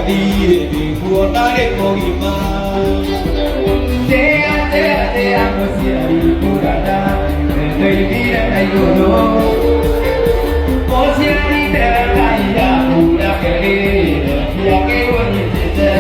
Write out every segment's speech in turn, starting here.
Mũciari nĩguona rĩ mũgima. Tea tea tea mũciari kũrana ndoimire na igũrũ. Mũciari tega mbura kerĩ ndiakĩũnyitĩte.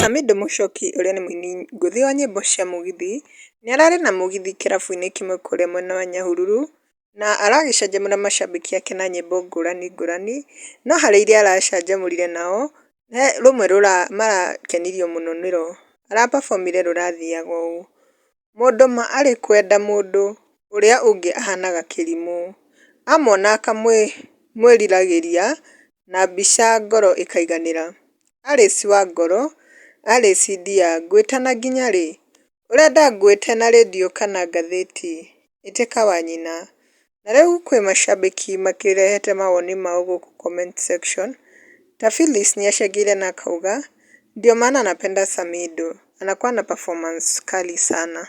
Samidoh Muchoki ũrĩa nĩ mũini ngũthi wa nyĩmbo cia mũgithi, nĩ ararĩ na mũgithi kĩrabu-inĩ kĩmwe kũrĩa mwena wa Nyahururu, na aragĩcanjamũra macambĩki ake na nyĩmbo ngũrani ngũrani, no harĩ iria aracanjamũrire nao, he rũmwe marakenirio mũno nĩro, arapabomire rũrathiaga ũũ, Mũndũ ma arĩ kwenda mũndũ ũrĩa ũngĩ ahanaga kĩrimũ, amwona akamwĩriragĩria na mbica ngoro ĩkaiganĩra, Alice wa ngoro, Alice dear ngwĩtana nginya rĩ? Ũrenda ngwĩte na rĩndiũ kana ngathĩti? Ĩtĩka wa nyina. Na rĩu kwĩ macambĩki makĩrehete mawoni mao gũkũ comment section, ta Phyllis nĩacangĩire na akauga, ndio maana napenda Samidoh, anakuwa na performance kali sana.